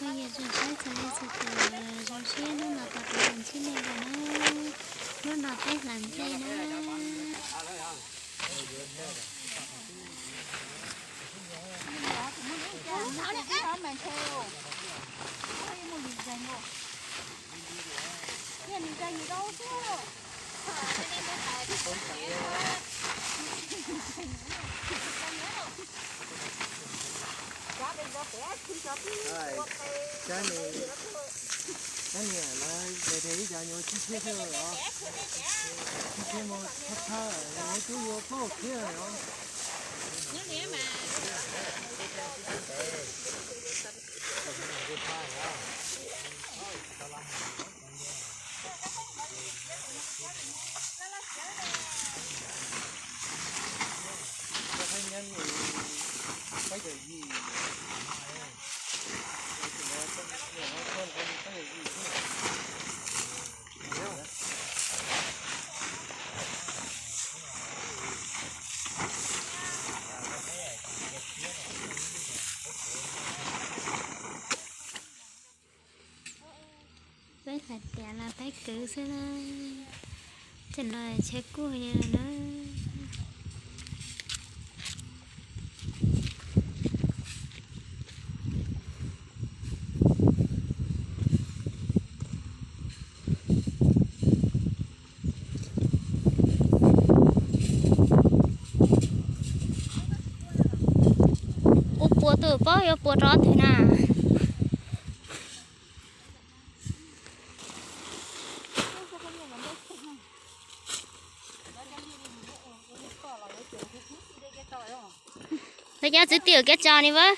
Yog zoo siab txog leej txhua tus, zoo siab hnub no tau peb los ntsib nej dua na, hnub no peb hlawv nplej na. Cov niam lawv tes ib cov nyuam tsib txhiab thiab os, tsib txhiab mus thab thab, tub yuav plaub txhiab os. Peb hlais tias los peb kwv xwb na, ces no tsheb kuj li na. Ua puas twb paub yuav puas rau twg na. Lawv cov txiv tiam kev tso ni vaj.